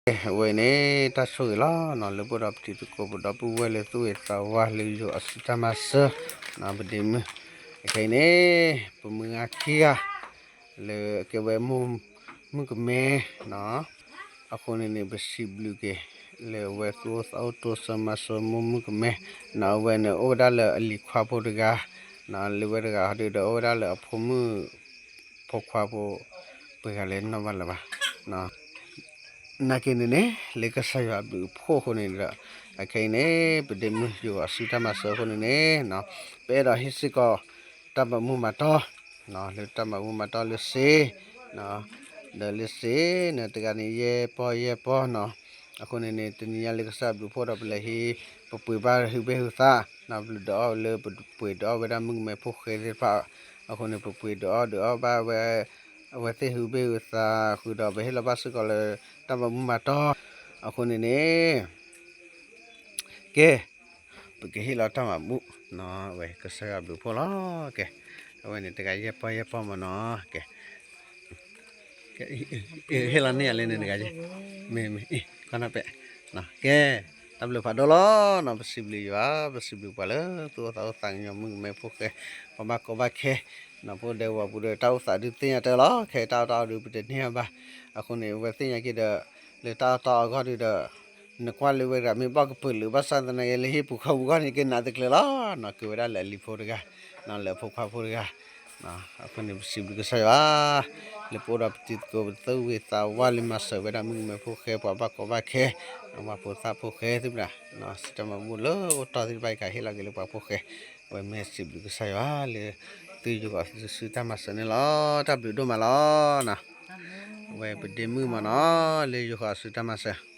အဝဲန့ၣ် တၢ်ဆိၣ်ဂ့ၤလီၤနီၤ လၢပအိၣ်ဒီးပတံၤသကိး ပဒီပုၢ်ဝဲၢ်လၢသူၣ်ဂ့ၤသးဝါလၢယိၤအစုတၢ်မၤစၢၤ ပဒ့မုၣ်, အခဲအံၤန့ၣ် ပမုၢ်ဂၤခံဂၤ လၢအကဲဝဲမိၢ်မုၣ်ကမဲ အဃိန့ၣ်န့ၣ် ပစံးဘျုးက့ၤ လၢအဝဲသူၣ်အိၣ်သးအိၣ်တိစၢၤမၤစၢၤမိၢ်မုၣ်ကမဲ နီၤ အဝဲန့ၣ်အိၣ်ဝဲဒၣ်လၢအလံၤခွါဖိတဂၤ နီၤ လၢဝဲတဂၤဟီဒုဒီး အိၣ်ဝဲဒၣ်လၢအဖိမုၣ်ဖိခွါဖိ ပှဲၤဂၤလၢနီၢ်ဘၣ်လၢၤဘၣ် နာ်က့န့ၣ်န့ၣ် လၢကစၢ်ယွၤအဘျုးအဖှိၣ်အဃိန့ၣ်ဒီး အခဲအံၤန့ၣ် ပဒ့မုၣ်ယိၤအစုတၢ်မၤစၢၤအဃိန့ၣ်န့ၣ် ပအဲၣ်ဒိးဟ့ၣ်စ့ၢ်ကီး တၢ်မၤမူမၤတီၢ် လၢတၢ်မၤမူမၤတီၢ်လၢစ့ ဒီးလၢစ့န့ၣ် တဂၤန့ၣ် ယဲၢ်ပီၢ်ယဲၢ်ပီၢ်နီၤ အဃိန့ၣ်န့ၣ် တနံၤညါလၢကစၢ်အဘျုးအဖှိၣ်ဒီး ပလဲၤဟံး ပပှ့ၤဘၣ်ဟုဘ့ၣ်ဟုသး နီၤ ပဒုးအီၣ်လၢ ပပှ့ၤဒုးအီၣ်ဝဲဒၣ်မုၣ်ကမဲဖိဃဲသ့ၣ်တဖၣ် အဃိန့ၣ် ပပှ့ၤဒုးအီၣ်ဒုးအီၣ်ဘၣ်ဝဲ အဝဲသ့ၣ်ဟုဘ့ၣ်ဟုသးဃုာ်ဒီး ပဟ့ၣ်လီၤဘၣ်စ့ၢ်ကီးလၢ တၢ်မၤမူမၤတီၢ် အဃိန့ၣ်န့ၣ် ကဲ ပကဟ့ၣ်လီၤတၢ်မၤဘူၣ်နီၤ အဝဲကစၢ်ယွၤဘျုးဖှိၣ်လီၤ ကဲ အဝဲန့ၣ်တဂၤယဲၢ်ပီၢ်ယဲၢ်ပီၢ်မးနီၤ ကဲ ဟ့ၣ်လီၤန့ၢ်ယၤလၢန့ၣ်တဂၤယဲၢ် မ့ၢ်မ့ၢ် ခီနၢ်ပဲာ် ကဲ တၢ်ဘျုးဖးဒိၣ်လီၤနီၤ ပစံးဘျုးယွၤ ပစံးဘျုးပှၤလၢသူၣ်အိၣ်သးအိၣ်သးကညီၤမုၣ်ကမဲဖိဃဲ ပှၤဘၣ်ကီဘၣ်ခဲ နီၤ ပအိၣ်ဒဲးဝဲပူၤဒီး တၢ်အိၣ်သးဒုးသ့ၣ်ညါတၢ်လီၤ ခဲအံၤတၢ်အီၣ်တၢ်အီဒုးပတန့ၢ်အီၤဘၣ် အဃိန့ၣ် အဝဲသ့ၣ်ညါက့ၤဒီး လၢတၢ်အီၣ်တၢ်အီအဂီၢ်ဒုးဒီး နကွၢ်လၢဝဲတဂၤမ့ၢ်ဘၣ်ကပၢၤလၢၤ ဘၣ်ဆၣ်သနာ်က့ လၢဟံၣ်ပူၤဃီပူၤအဂီၢ်န့ၣ် ကနးတကျၢၤလီၤနီၤ က့ၤဝဲဒၣ်လၢအလံၤဖိတဂၤ နီၤ လၢအဖိခွါဖိတဂၤ အဃိန့ၣ် ပစံးဘျုးကစၢ်ယွၤ လၢပအိၣ်ဒီးပတံၤသကိး ပသူၣ်ဂ့ၤသးဝါလၢမၤစၢၤဝဲဒၣ်မုၣ်ကမဲဖိဃဲ ပှၤဘၣ်ကီဘၣ်ခဲ အဝဲဖိသၣ်ဖိဃဲသ့ၣ်တဖၣ် စံးတၢ်မၤဘူၣ်လၢအိၣ်တီၢ်သ့ၣ်တဖၣ် ကဟ့ၣ်လီၤက့ၤလၢပှၤဖိဃဲ အဝဲမ့ၢ်စံးဘျုးကစၢ်ယွၤလၢ သုယိၤဃီၤစုတၢ်မၤစၢၤန့ၣ်လီၤ တၢ်ဘျုးဒိၣ်မးလီၤနီၤ အဝဲပဒ့မုၣ်မးနီၤ လၢယိၤဃီၤစုတၢ်မၤစၢၤ